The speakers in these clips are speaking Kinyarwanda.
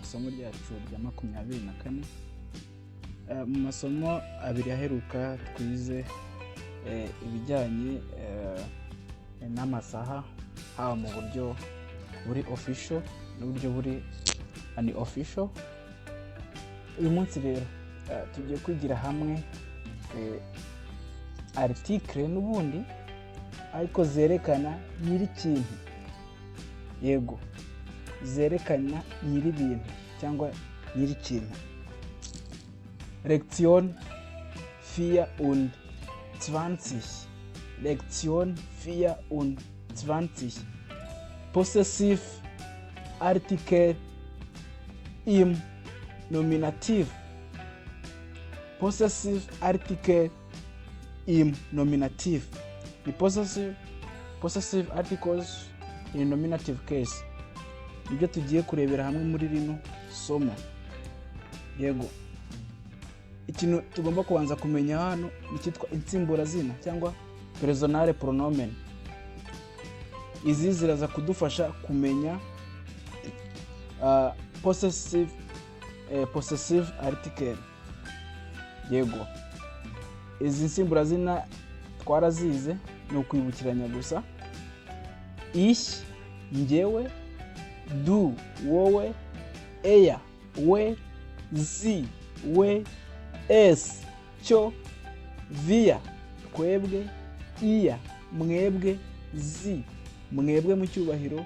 Isomo ryacu rya 24. Mu masomo abiri aheruka twize ibijyanye n'amasaha, haba mu buryo buri official n'uburyo buri unofficial. Uyu munsi rero tugiye kwigira hamwe article n'ubundi, ariko zerekana nyir'ikintu. Yego, zerekana nyir'ibintu cyangwa nyir'ikintu. Lektion 24, Lektion 24, Possessiv Artikel im Nominativ. Possessiv Artikel im Nominativ ni possessive articles in nominative case. Nibyo tugiye kurebera hamwe muri rino somo. Yego, ikintu tugomba kubanza kumenya hano ni icyitwa insimburazina cyangwa Personalpronomen. Izi ziraza kudufasha kumenya possessive article. Yego, izi nsimburazina twarazize, ni ukwibukiranya gusa. Ich, njyewe; du, wowe; er, we; sie, we; es, cyo; wir, twebwe; ihr, mwebwe; Sie, mwebwe mu cyubahiro.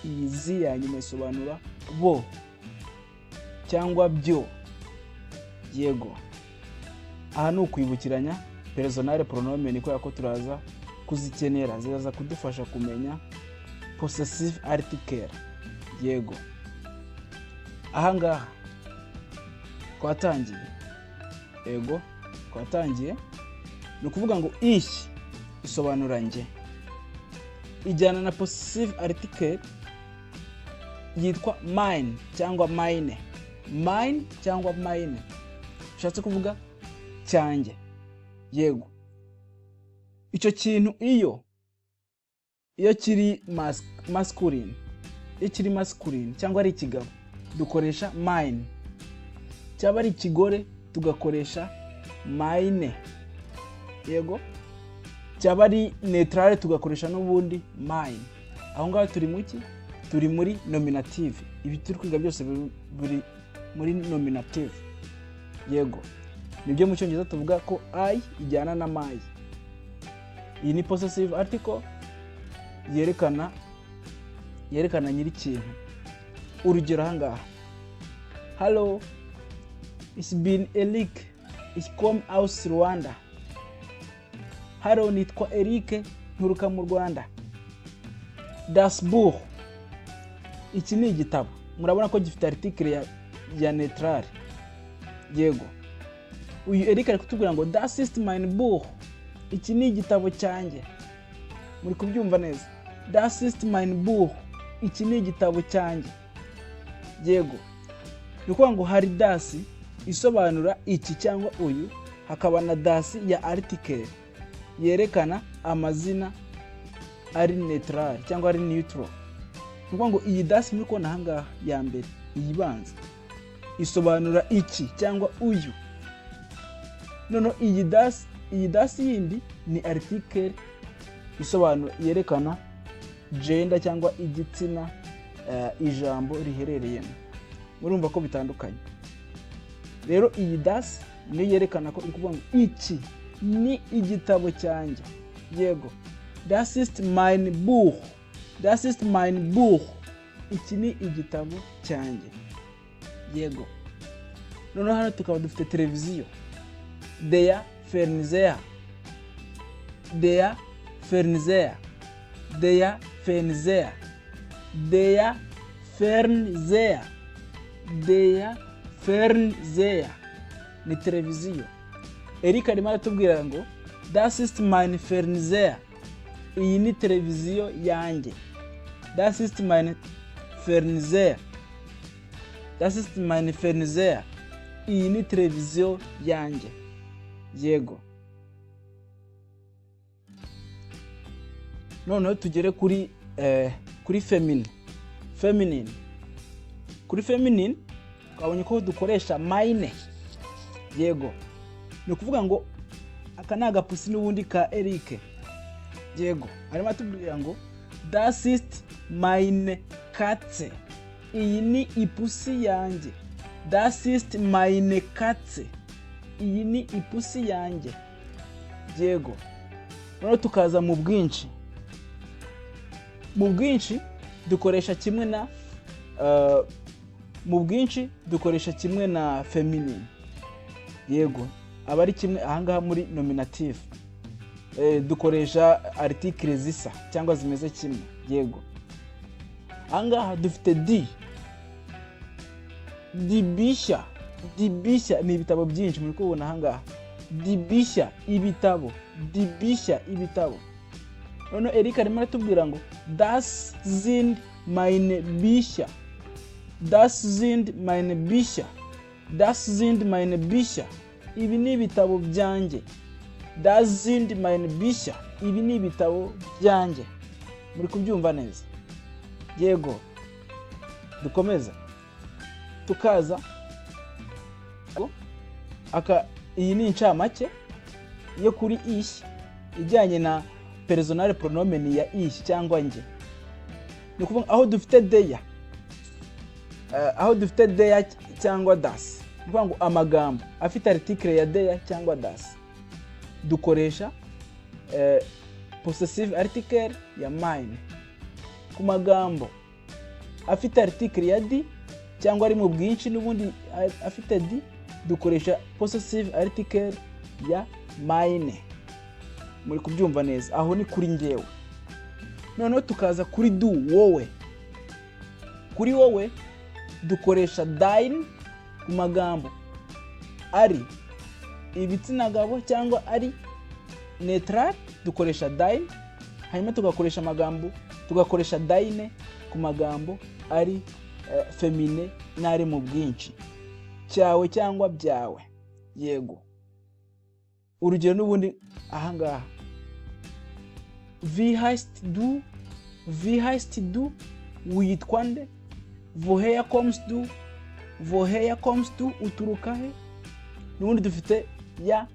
Iyi Sie ya nyuma isobanura bo cyangwa byo. Yego, aha ni ukwibukiranya Personalpronomen, kubera ko turaza kuzikenera, ziraza kudufasha kumenya possessive article. Yego, ahangaha twatangiye. Yego, twatangiye. Ni ukuvuga ngo ich isobanura njye, ijyana na possessive article yitwa mein cyangwa meine. Mein cyangwa meine bishatse kuvuga cyanjye. Yego, icyo kintu iyo kiri masculine, iyo kiri masculine cyangwa ari ikigabo, dukoresha mein; cyaba ari ikigore, tugakoresha meine. Yego, cyaba ari neutrale, tugakoresha n'ubundi mein. Aho ngaho turi mu ki? Turi muri Nominativ. Ibi turi kwiga byose biri muri Nominativ. Yego, nibyo mu Cyongereza tuvuga ko I ijyana na my. Iyi ni possessive article yerekana nyir'ikintu. Urugero ahangaha: "Hallo, ich bin Eric, ich komme aus Rwanda." Hallo, nitwa Eric, nturuka mu Rwanda. Das Buch, iki ni igitabo. Murabona ko gifite article ya neutral. Yego, uyu Eric ari kutubwira ngo "Das ist mein Buch", iki ni igitabo cyanjye. Muri kubyumva neza? "Das ist mein Buch", iki ni igitabo cyanjye. Yego, ni ukuvuga ngo hari das isobanura iki cyangwa uyu, hakaba na das ya article yerekana amazina ari neutral cyangwa ari neutral. Ni ukuvuga ngo iyi das muri kubona ahangaha ya mbere, iyi ibanza, isobanura iki cyangwa uyu. Noneho iyi das yindi ni article isobanura, yerekana gender cyangwa igitsina ijambo riherereyemo. Murumva ko bitandukanye. Rero iyi das niyo yerekana ko iri kuvuga ngo iki ni igitabo cyanjye. Yego, "Das ist mein Buch", "Das ist mein Buch", iki ni igitabo cyanjye. Yego, noneho hano tukaba dufite televiziyo. Der Fernseher, der Fernseher, der Fernseher, der Fernseher, der Fernseher ni televiziyo. Eric arimo aratubwira ngo "Das ist mein Fernseher", iyi ni televiziyo yanjye. "Das ist mein Fernseher", "Das ist mein Fernseher", iyi ni televiziyo yanjye. Yego, noneho tugere kuri feminine. Kuri feminine twabonye ko dukoresha meine. Yego, ni ukuvuga ngo aka ni agapusi n'ubundi ka Eric. Yego, arimo atubwira ngo "Das ist meine Katze", iyi ni ipusi yanjye. "Das ist meine Katze", iyi ni ipusi yanjye. Yego, noneho tukaza mu bwinshi. Mu bwinshi dukoresha kimwe na mu bwinshi dukoresha kimwe na feminine. Yego, aba ari kimwe. Ahangaha muri nominative dukoresha article zisa cyangwa zimeze kimwe. Yego, ahangaha dufite die. Die Bücher, die Bücher ni ibitabo byinshi muri kubona ahangaha. Die Bücher, ibitabo. Die Bücher, ibitabo. Noneho Eric arimo aratubwira ngo "Das sind meine Bücher, das sind meine Bücher, das sind meine Bücher", ibi ni ibitabo byanjye. "Das sind meine Bücher", ibi ni ibitabo byanjye. Muri kubyumva neza? Yego, dukomeze. Tukaza aka, iyi ni incamake yo kuri ich ijyanye na Personalpronomen ya ich cyangwa njye. Ni ukuvuga aho dufite der, aho dufite der cyangwa das, ni ukuvuga ngo amagambo afite article ya der cyangwa das dukoresha possessive article ya mein. Ku magambo afite article ya die cyangwa ari mu bwinshi n'ubundi afite die, dukoresha possessive article ya meine. Muri kubyumva neza? Aho ni kuri njyewe. Noneho tukaza kuri du, wowe. Kuri wowe dukoresha dein ku magambo ari ibitsina gabo cyangwa ari neutral, dukoresha dein. Hanyuma tugakoresha amagambo, tugakoresha deine ku magambo ari féminin n'ari mu bwinshi, cyawe cyangwa byawe. Yego, urugero n'ubundi ahangaha: "Wie heißt du? Wie heißt du?" Witwa nde? "Woher kommst du? Woher kommst du?" Uturuka he? N'ubundi dufite ya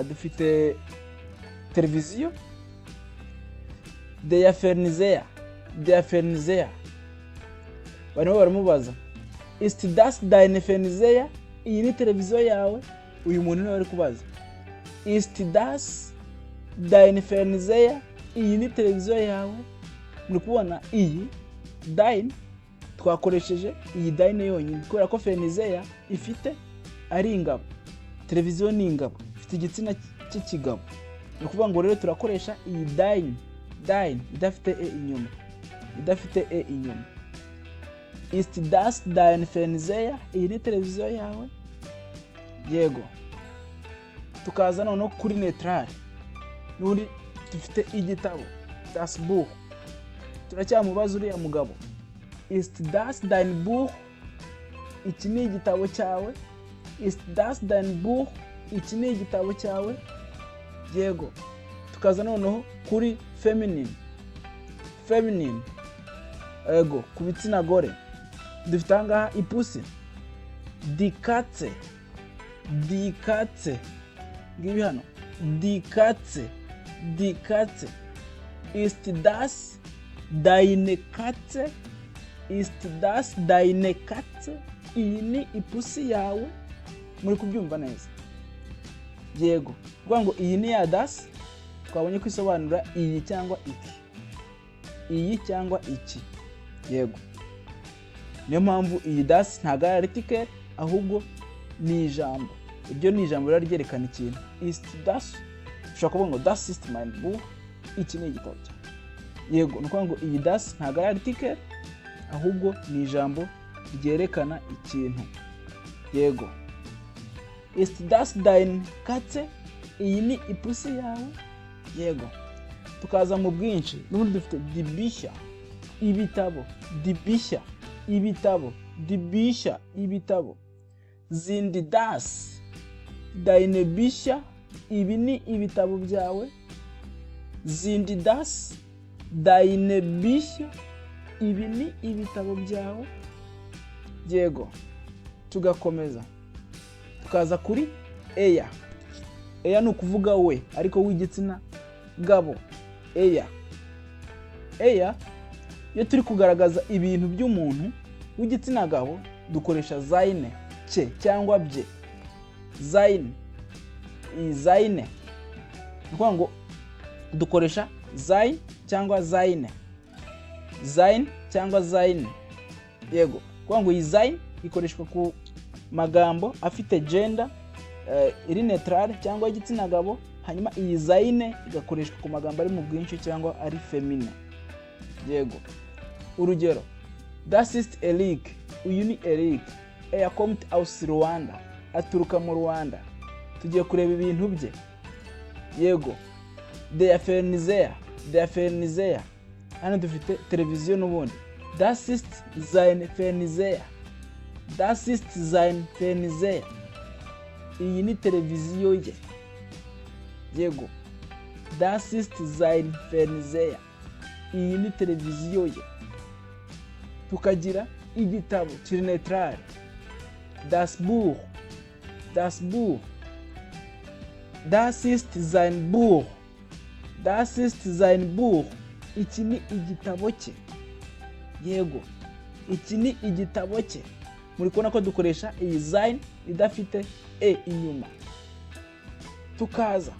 dufite televiziyo. Der Fernseher, der Fernseher. Barimo baramubaza: "Ist das dein Fernseher?" Iyi ni televiziyo yawe? Uyu muntu niwe bari kubaza. "Ist das dein Fernseher?" Iyi ni televiziyo yawe? Muri kubona iyi dein, twakoresheje iyi dein yonyine kubera ko Fernseher ifite ari ingabo, televiziyo ni ingabo, ifite igitsina cy'ikigabo. Ni ukuvuga ngo rero turakoresha iyi dein, dein idafite e inyuma, idafite e inyuma. "Ist das dein Fernseher?" Iyi ni televiziyo yawe? Yego, tukaza noneho kuri neutral. N'ubundi dufite igitabo, das Buch. Turacyamubaza uriya mugabo: "Ist das dein Buch?" Iki ni igitabo cyawe? "Ist das dein Buch?" Iki ni igitabo cyawe? Yego, tukaza noneho kuri feminine. Feminine, yego, ku bitsina gore dufite ahangaha ipusi, die Katze, die Katze. Ngibi hano, die Katze, die Katze. "Ist das deine Katze? Ist das deine Katze?" Iyi ni ipusi yawe? Muri kubyumva neza? Yego, kuvuga ngo iyi ni ya das twabonye ko isobanura iyi cyangwa iki, iyi cyangwa iki. Yego, niyo mpamvu iyi das ntabwo ari article, ahubwo ni ijambo. Iryo ni ijambo riba ryerekana ikintu. Ist das, ushobora kuvuga ngo "Das ist mein Buch", iki ni igitabo cyawe. Yego, ni ukuvuga ngo iyi das ntabwo ari article, ahubwo ni ijambo ryerekana ikintu. Yego. "Ist das dein Katze?" Iyi ni ipusi yawe? Yego, tukaza mu bwinshi. N'ubundi dufite die Bücher, ibitabo. Die Bücher, ibitabo. Die Bücher, ibitabo. "Sind das deine Bücher?" Ibi ni ibitabo byawe? "Sind das deine Bücher?" Ibi ni ibitabo byawe? Yego, tugakomeza tukaza kuri er. Er ni ukuvuga we, ariko w'igitsina gabo. Er, er iyo turi kugaragaza ibintu by'umuntu w'igitsina gabo, dukoresha seine, cye cyangwa bye. Sein, iyi seine ni ukuvuga ngo dukoresha sein cyangwa seine, sein cyangwa seine. Yego, kuvuga ngo iyi sein ikoreshwa ku magambo afite gender iri neutrale cyangwa igitsina gabo, hanyuma iyi seine igakoreshwa ku magambo ari mu bwinshi cyangwa ari féminin. Yego, urugero: Das ist Eric, uyu ni Eric. Er kommt aus Rwanda, aturuka mu Rwanda. Tugiye kureba ibintu bye. Yego, der Fernseher, der Fernseher, hano dufite televiziyo n'ubundi. Das ist sein Fernseher, das ist sein Fernseher, iyi ni televiziyo ye. Yego, das ist sein Fernseher, iyi ni televiziyo ye. Tukagira igitabo kiri neutrale: das Buch, das Buch. Das ist sein Buch, das ist sein Buch, iki ni igitabo cye. Yego, iki ni igitabo cye. Muri kubona ko dukoresha iyi sein idafite e inyuma. Tukaza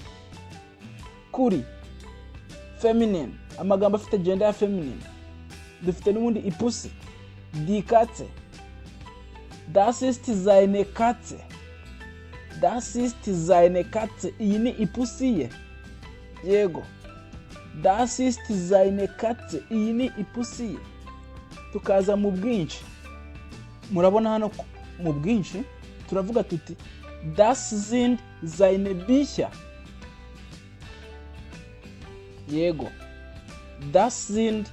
kuri feminine, amagambo afite gender ya feminine. Dufite n'ubundi ipusi, die Katze. Das ist seine Katze, das ist seine Katze, iyi ni ipusi ye. Yego, das ist seine Katze, iyi ni ipusi ye. Tukaza mu bwinshi. Murabona hano mu bwinshi turavuga tuti: Das sind seine Bücher. Yego, das sind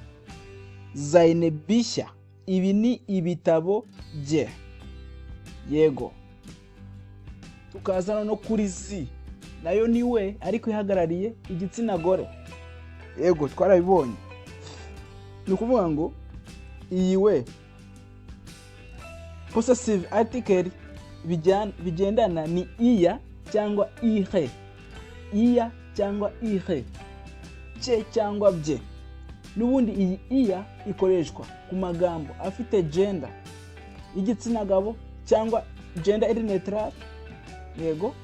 seine Bücher, ibi ni ibitabo bye. Yego, tukaza no kuri sie, nayo ni we ariko ihagarariye igitsina gore. Yego, twarabibonye. Ni ukuvuga ngo iyi we, possessive article bigendana ni ihr cyangwa ihre, ihr cyangwa ihre, cye cyangwa bye. N'ubundi iyi ihr ikoreshwa ku magambo afite gender y'igitsina gabo cyangwa gender iri neutral. Yego,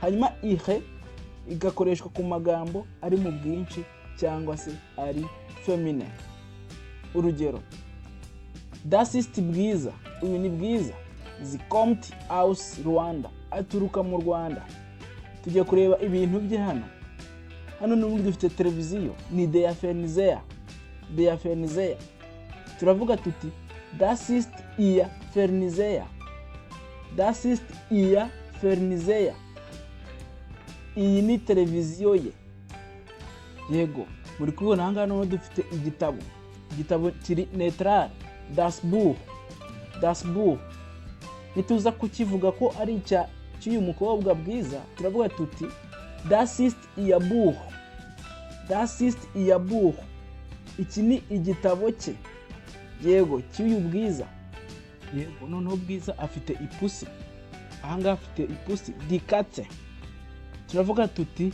hanyuma ihre igakoreshwa ku magambo ari mu bwinshi cyangwa se ari féminin. Urugero: Das ist Bwiza, uyu ni Bwiza. Sie kommt aus Rwanda, aturuka mu Rwanda. Tugiye kureba ibintu bye hano. Hano n'ubundi dufite televiziyo, ni der Fernseher, der Fernseher. Turavuga tuti: Das ist ihr Fernseher, das ist ihr Fernseher, iyi ni televiziyo ye. Yego, muri kubibona ahangaha noneho dufite igitabo. Igitabo kiri neutral: das Buch, das Buch. Nituza kukivuga ko ari icya cy'uyu mukobwa Bwiza, turavuga tuti: Das ist ihr Buch, das ist ihr Buch, iki ni igitabo cye. Yego, cy'uyu Bwiza. Yego, noneho Bwiza afite ipusi. Ahangaha afite ipusi, die Katze. Turavuga tuti: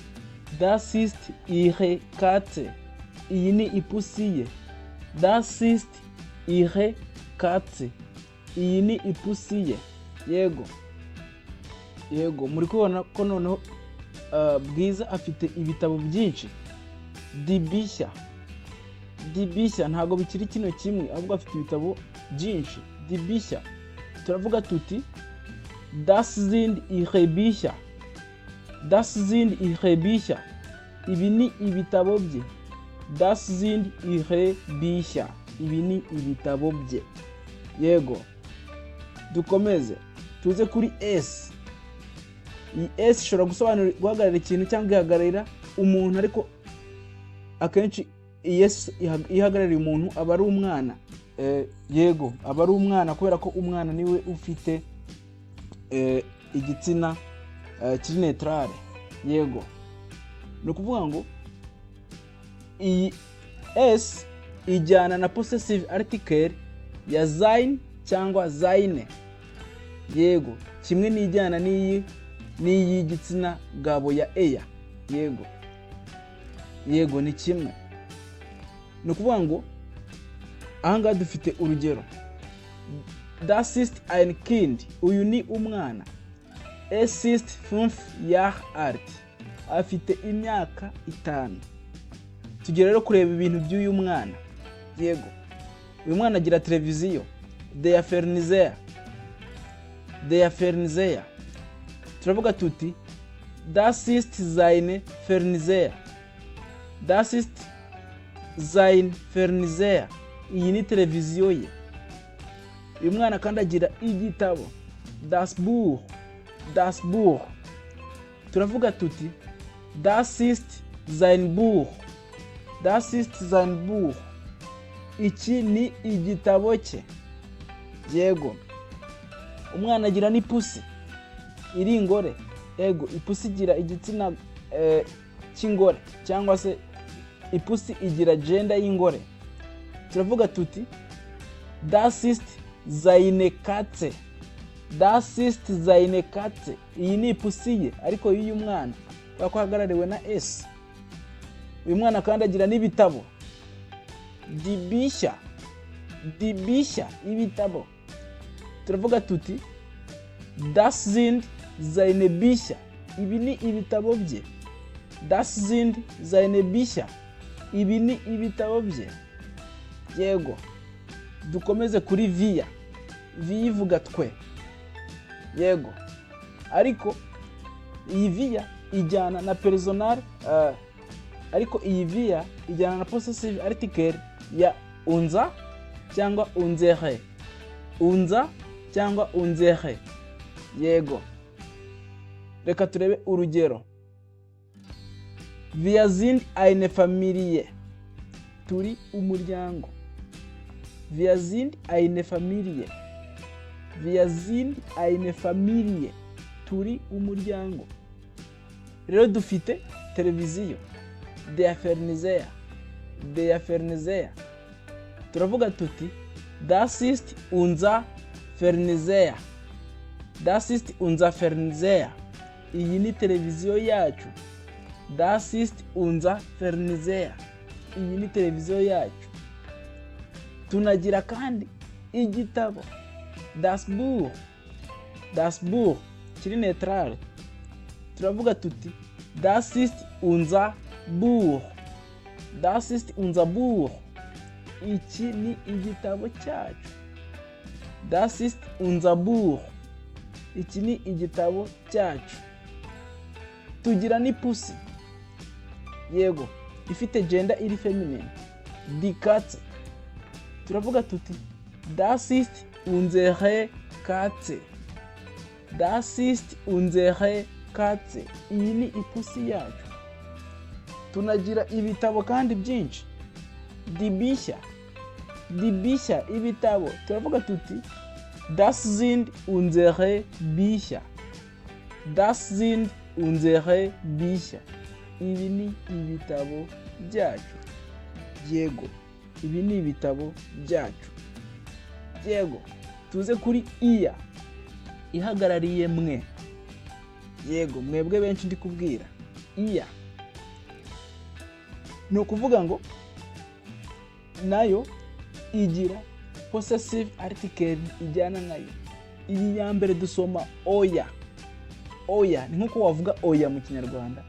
Das ist ihre Katze, iyi ni ipusi ye. Das ist ihre Katze, iyi ni ipusi ye. Yego, yego, muri kubona ko noneho Bwiza afite ibitabo byinshi, die Bücher. Die Bücher ntabwo bikiri kino kimwe, ahubwo afite ibitabo byinshi, die Bücher. Turavuga tuti: Das sind ihre Bücher, das sind ihre Bücher, ibi ni ibitabo bye. Das sind ihre Bücher, ibi ni ibitabo bye. Yego, dukomeze tuze kuri es. Iyi es ishobora gusobanura guhagararira ikintu cyangwa igahagararira umuntu, ariko akenshi iyi es iyo ihagarariye umuntu aba ari umwana. Yego, aba ari umwana kubera ko umwana niwe ufite igitsina kiri neutrale. Yego, ni ukuvuga ngo iyi es ijyana na possessive article ya sein cyangwa seine, sein cyangwa seine. Yego, kimwe n'ijyana n'iyi n'iy'igitsina gabo ya er. Yego, ni kimwe. Ni ukuvuga ngo ahangaha dufite urugero: Das ist ein Kind, uyu ni umwana. Es ist 5 Jahre alt, afite imyaka 5. Tugiye rero kureba ibintu by'uyu mwana. Yego, uyu mwana agira televiziyo, der Fernseher, der Fernseher. Turavuga tuti: Das ist sein Fernseher, das ist sein Fernseher. Iyi ni televiziyo ye. Uyu mwana kandi agira igitabo, das Buch, das Buch. Turavuga tuti: Das ist sein Buch, das ist sein Buch. Iki ni igitabo cye. Yego, umwana agira n'ipusi iri ingore. Yego, ipusi igira igitsina cy'ingore, cyangwa se ipusi igira gender y'ingore. Turavuga tuti: Das ist seine Katze, das ist seine Katze. Iyi ni ipusi ye, ariko y'uyu mwana, kubera ko ahagarariwe na es. Uyu mwana kandi agira n'ibitabo, die Bücher, die Bücher, ibitabo. Turavuga tuti: Das sind seine Bücher. Ibi ni ibitabo bye. Das sind seine Bücher, ibi ni ibitabo bye. Yego, dukomeze kuri wir. Wir ivuga twe. Yego, ariko iyi wir ijyana na Personal, ariko iyi wir ijyana na possessive article ya unser cyangwa unsere, unser cyangwa unsere. Yego, reka turebe urugero: Wir sind eine Familie, turi umuryango. Wir sind eine Familie, wir sind eine Familie, turi umuryango. Rero dufite televiziyo, der Fernseher, der Fernseher. Turavuga tuti: Das ist unser Fernseher, das ist unser Fernseher. Iyi ni televiziyo yacu. Das ist unser Fernseher, iyi ni televiziyo yacu. Tunagira kandi igitabo, das Buch, das Buch kiri neutral. Turavuga tuti: Das ist unser Buch, das ist unser Buch. Iki ni igitabo cyacu. Das ist unser Buch, iki ni igitabo cyacu. Tugira n'ipusi, yego, ifite gender iri feminine, die Katze. Turavuga tuti: Das ist unsere Katze, das ist unsere Katze. Iyi ni ipusi yacu. Tunagira ibitabo kandi byinshi, die Bücher, die Bücher, ibitabo. Turavuga tuti: Das sind unsere Bücher, das sind unsere Bücher. Ibi ni ibitabo byacu. Yego, ibi ni ibitabo byacu. Yego, tuze kuri ihr, ihagarariye mwe. Yego, mwebwe benshi ndi kubwira. Ihr ni ukuvuga ngo nayo igira possessive article ijyana nayo. Iyi ya mbere dusoma euer, euer ni nk'uko wavuga oya mu Kinyarwanda.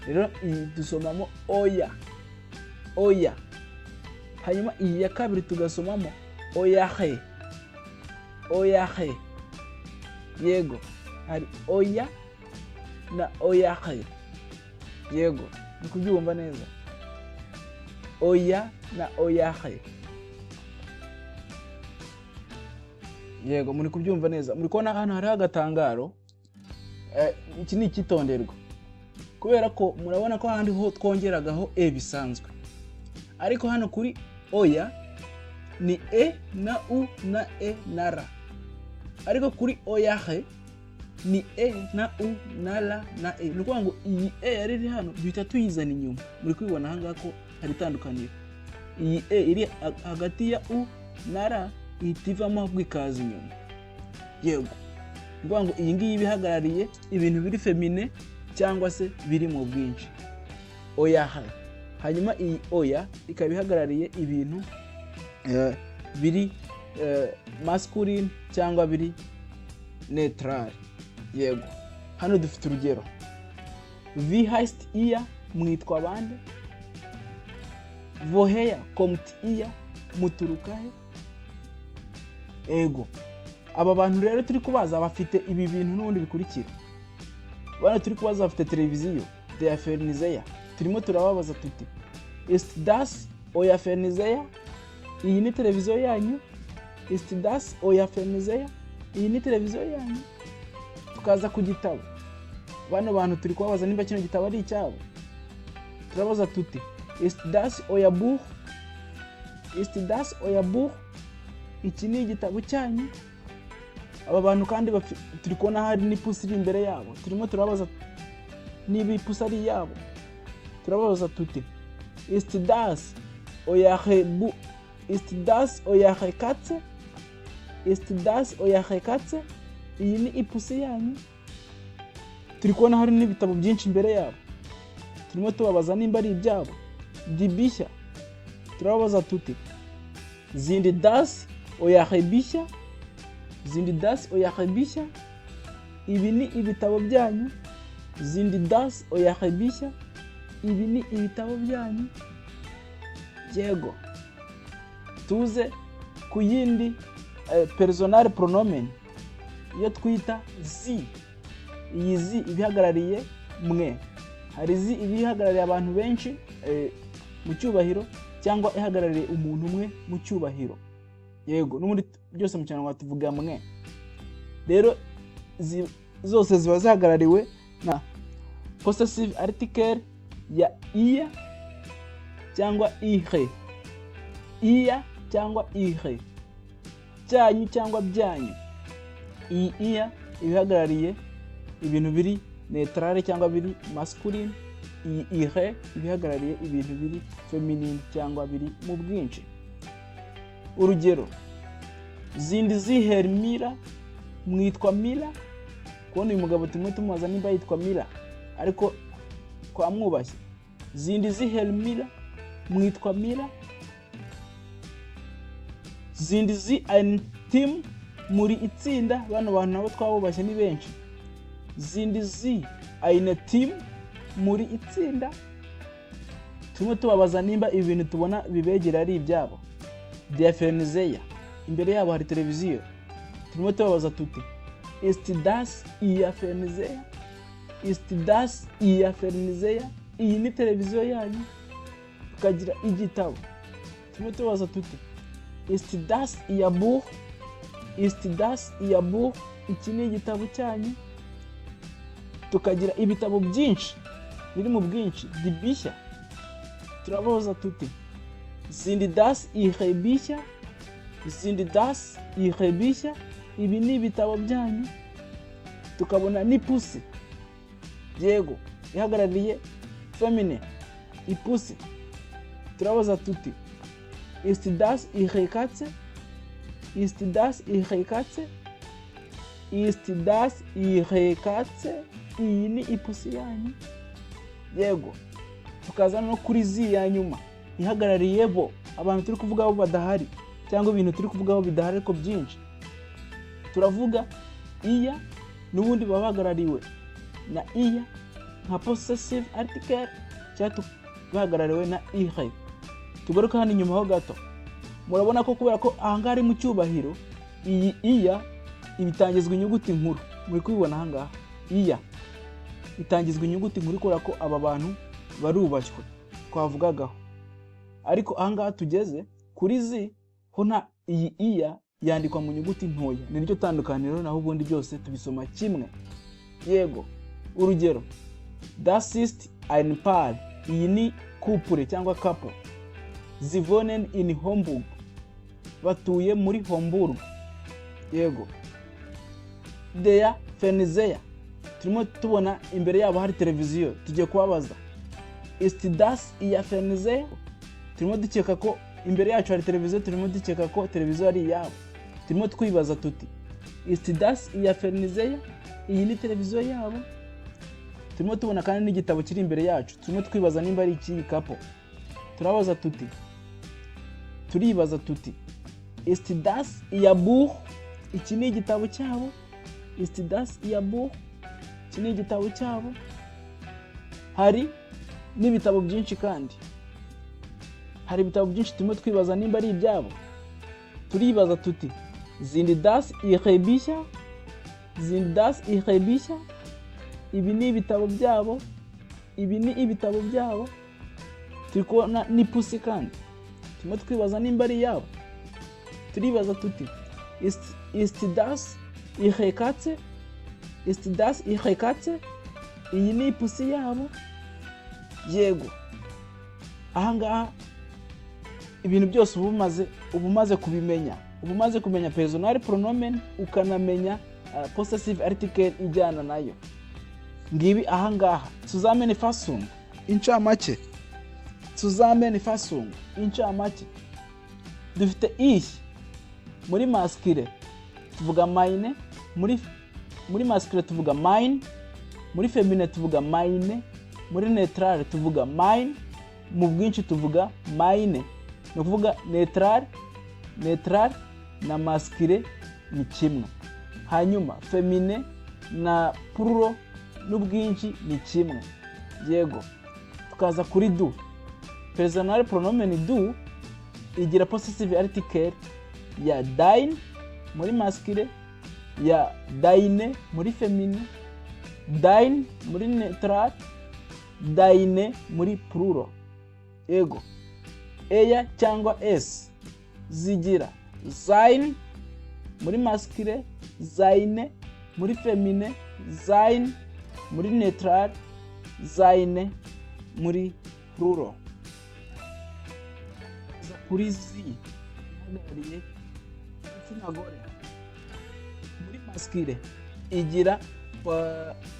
Rero iyi dusomamo euer, euer. Hanyuma iyi ya kabiri tugasomamo eure, eure. Yego, hari oya na eure. Yego, ni kubyumva neza, oya na eure. Yego, muri kubyumva neza. Muri kubona hano hariho agatangaro. Iki ni icyitonderwa, kubera ko murabona ko ahandi ho twongeragaho e bisanzwe, ariko hano kuri euer ni e na u na e na r, ariko kuri eure ni e na u na r na e. Ni ukuvuga ngo iyi e yari iri hano duhita tuyizana inyuma. Muri kubibona aha ngaha ko hari itandukaniro. Iyi e iri hagati ya u na r. ihita ivamo ahubwo ikaza inyuma. Yego, ni ukuvuga ngo iyi ngiyi iba ihagarariye ibintu biri féminin cyangwa se biri mu bwinshi, euer. Hanyuma iyi euer ikaba ihagarariye ibintu biri masculine cyangwa biri neutral. Yego, hano dufite urugero: "Wie heißt ihr?" Mwitwa bande? "Woher kommt ihr?" Muturuka he? Ego, aba bantu rero turi kubaza bafite ibi bintu n'ubundi bikurikira. Bano turi kubaza bafite televiziyo, der Fernseher. Turimo turababaza tuti: "Ist das euer Fernseher?" Iyi ni televiziyo yanyu? "Ist das euer Fernseher?" Iyi ni televiziyo yanyu? Tukaza ku gitabo. Bano bantu turi kubabaza niba kino gitabo ari icyabo. Turabaza tuti: "Ist das euer Buch?" "Ist das euer Buch?" Iki ni igitabo cyanyu? Aba bantu kandi turi kubona hari n'ipusi iri imbere yabo. Turimo turabaza niba ipusi ari iyabo. Turababaza tuti: "Ist das eure Katze?" "Ist das eure Katze?" Iyi ni ipusi yanyu? Turi kubona hari n'ibitabo byinshi imbere yabo. Turimo tubabaza nimba ari ibyabo. Die Bücher. Turababaza tuti: "Sind das eure Bücher?" "Sind das eure Bücher?" Ibi ni ibitabo byanyu? "Sind das eure Bücher?" Ibi ni ibitabo byanyu? Yego, tuze ku yindi Personalpronomen, iyo twita Sie. Iyi Sie iba ihagarariye mwe. Hari Sie iba ihagarariye abantu benshi mu cyubahiro cyangwa ihagarariye umuntu umwe mu cyubahiro. Yego, n'ubundi byose mu Kinyarwanda tuvuga mwe. Rero zose ziba zihagarariwe na Possessivartikel ya ihr cyangwa ihre. Ihr cyangwa ihre, cyanyu cyangwa byanyu. Iyi ihr iba ihagarariye ibintu biri neutral cyangwa biri masculine. Iyi ihre iba ihagarariye ibintu biri feminine cyangwa biri mu bwinshi. Urugero: "Sind Sie Herr Müller?" Mwitwa Müller? Kubona uyu mugabo turimo tumubaza nimba yitwa Müller, ariko twamwubashye. "Sind Sie Herr Müller?" Mwitwa Müller? "Sind Sie ein Team?" Muri itsinda? Bano bantu nabo twabubashye, ni benshi. "Sind Sie ein Team?" Muri itsinda? Turimo tubabaza nimba ibi bintu tubona bibegera ari ibyabo. Der Fernseher. Imbere yabo hari televiziyo. Turimo tubabaza tuti: "Ist das Ihr Fernseher?" "Ist das Ihr Fernseher?" Iyi ni televiziyo yanyu? Tukagira igitabo. Turimo tubabaza tuti: "Ist das Ihr Buch?" "Ist das Ihr Buch?" Iki ni igitabo cyanyu? Tukagira ibitabo byinshi biri mu bwinshi, die Bücher. Turababaza tuti: "Sind das Ihre Bücher?" "Sind das Ihre Bücher?" Ibi ni ibitabo byanyu? Tukabona n'ipusi, yego, ihagarariye féminin, ipusi. Turabaza tuti: "Ist das Ihre Katze?" "Ist das Ihre Katze?" "Ist das Ihre Katze?" Iyi ni ipusi yanyu? Yego, tukaza no kuri Sie ya nyuma ihagarariye bo, abantu turi kuvugaho badahari cyangwa ibintu turi kuvugaho bidahari ariko byinshi. Turavuga ihr, n'ubundi baba bahagarariwe na ihr nka Possessivartikel cyangwa bahagarariwe na ihre. Tugaruke hano inyuma ho gato. Murabona ko kubera ko ahangaha ari mu cyubahiro, iyi ihr ibitangizwa inyuguti nkuru. Muri kubibona ahangaha, ihr itangizwa inyuguti nkuru kubera ko aba bantu barubashywe twavugagaho. Ariko ahangaha tugeze kuri Sie ho, nta iyi ihr yandikwa mu nyuguti ntoya. Ni ryo tandukaniro, naho ubundi byose tubisoma kimwe. Yego, urugero: "Das ist ein Paar." Iyi ni couple cyangwa couple. "Sie wohnen in Hamburg." Batuye muri Hamburg. Yego, der Fernseher. Turimo tubona imbere yabo hari televiziyo. Tugiye kubabaza: "Ist das Ihr Fernseher?" Turimo dukeka ko Imbere yacu hari televiziyo, turimo dukeka ko televiziyo ari iyabo. Turimo twibaza tuti: "Ist das ihr Fernseher?" Iyi ni televiziyo yabo? Turimo tubona kandi n'igitabo kiri imbere yacu, turimo twibaza nimba ari icy'iyi couple. Turabaza tuti, turibaza tuti: "Ist das ihr Buch?" Iki ni igitabo cyabo? Ist das ihr Buch? Iki ni igitabo cyabo? Hari n'ibitabo byinshi kandi hari ibitabo byinshi, turimo twibaza nimba ari ibyabo. Turibaza tuti: "Sind das ihre Bücher?" Sind das ihre Bücher? Ibi ni ibitabo byabo? Ibi ni ibitabo byabo? Turi kubona n'ipusi kandi turimo twibaza nimba ari iyabo. Turibaza tuti: "Ist das ihre Katze?" Ist das ihre Katze? Iyi ni ipusi yabo? Yego. Ahangaha ibintu byose uba umaze kubimenya, uba umaze kumenya Personalpronomen, ukanamenya possessive article ijyana nayo. Ngibi ahangaha Zusammenfassung, incamake. Zusammenfassung, incamake. Dufite ich muri Maskulin tuvuga meine, muri Maskulin tuvuga mein, muri Feminin tuvuga meine, muri Neutral tuvuga mein, mu bwinshi tuvuga meine. Ni ukuvuga Neutral na Maskulin ni kimwe, hanyuma Feminin na Plural n'ubwinshi ni kimwe. Yego. Tukaza kuri du, Personalpronomen du igira possessive article ya dein muri Maskulin, ya deine muri Feminin, dein muri Neutral, deine muri Plural. Yego. Er cyangwa es zigira sein muri Maskulin, seine muri Feminin, sein muri Neutral, seine muri Plural. Kuri sie ihagarariye igitsina gore, muri Maskulin igira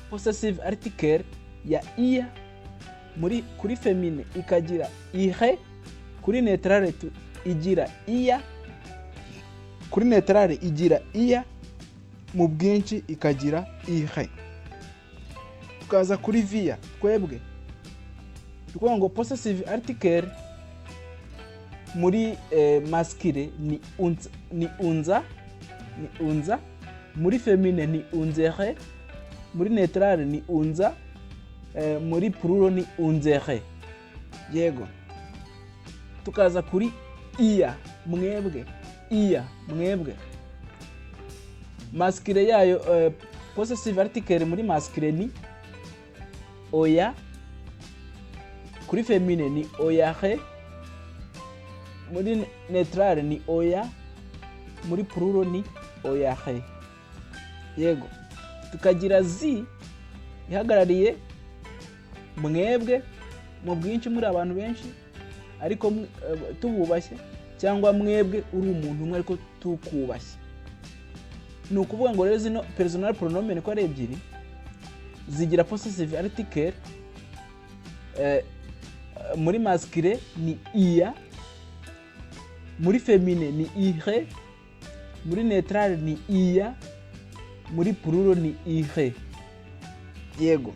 possessive article ya ihr, kuri Feminin ikagira ihre, kuri Neutral igira ihr, kuri Neutral igira ihr, mu bwinshi ikagira ihre. Tukaza kuri wir, twebwe, ni ukuvuga ngo possessive article muri Maskulin ni unser, ni unser, muri Feminin ni unsere, muri Neutral ni unser, muri Plural ni unsere. Yego. Tukaza kuri ihr, mwebwe. Ihr, mwebwe, Maskulin yayo, possessive article muri Maskulin ni euer, kuri Feminin ni eure, muri Neutral ni euer, muri Plural ni eure. Yego. Tukagira Sie ihagarariye mwebwe mu bwinshi, muri abantu benshi ariko tububashye, cyangwa mwebwe uri umuntu umwe ariko tukubashye. Ni ukuvuga ngo rero zino Personalpronomen ko ari ebyiri zigira possessive article, muri Maskulin ni ihr, muri Feminin ni ihre, muri Neutral ni ihr, muri Plural ni ihre. Yego.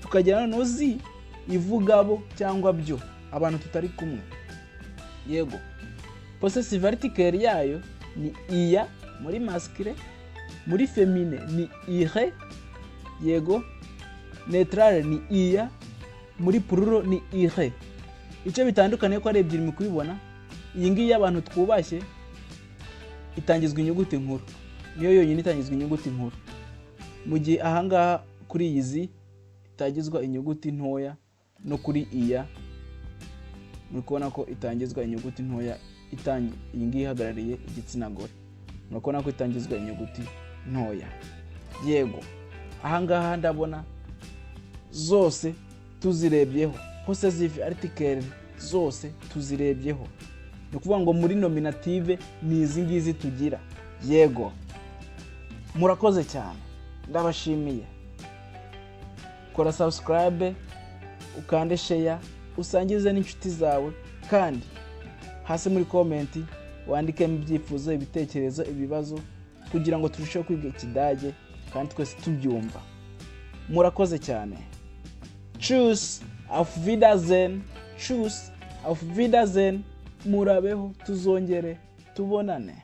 Tukagira noneho sie ivuga bo cyangwa byo, abantu tutari kumwe. Yego. Possessive article yayo ni ihr muri Maskulin, muri Feminin ni ihre, yego, Neutral ni ihr, muri Plural ni ihre. Icyo bitandukaniye ko ari ebyiri mu kubibona, iyi ngiyi y'abantu twubashye itangizwa inyuguti nkuru, niyo yonyine itangizwa inyuguti nkuru, mu gihe ahangaha kuri iyi sie itangizwa inyuguti ntoya, no kuri ihr muri kubona ko itangizwa inyuguti ntoya. Iyi ngiyi ihagarariye igitsina gore, muri kubona ko itangizwa inyuguti ntoya. Yego. Ahangaha ndabona zose tuzirebyeho, possessive article zose tuzirebyeho. Ni ukuvuga ngo muri Nominativ ni izi ngizi tugira. Yego, murakoze cyane, ndabashimiye. Kora subscribe, ukande share, usangize n'inshuti zawe. Kandi Hasi muri comment wandikemo ibyifuzo, ibitekerezo, ibibazo, kugira ngo turusheho kwiga Ikidage kandi twese tubyumva. Murakoze cyane. Tschüss, auf Wiedersehen. Tschüss, auf Wiedersehen. Murabeho, tuzongere tubonane.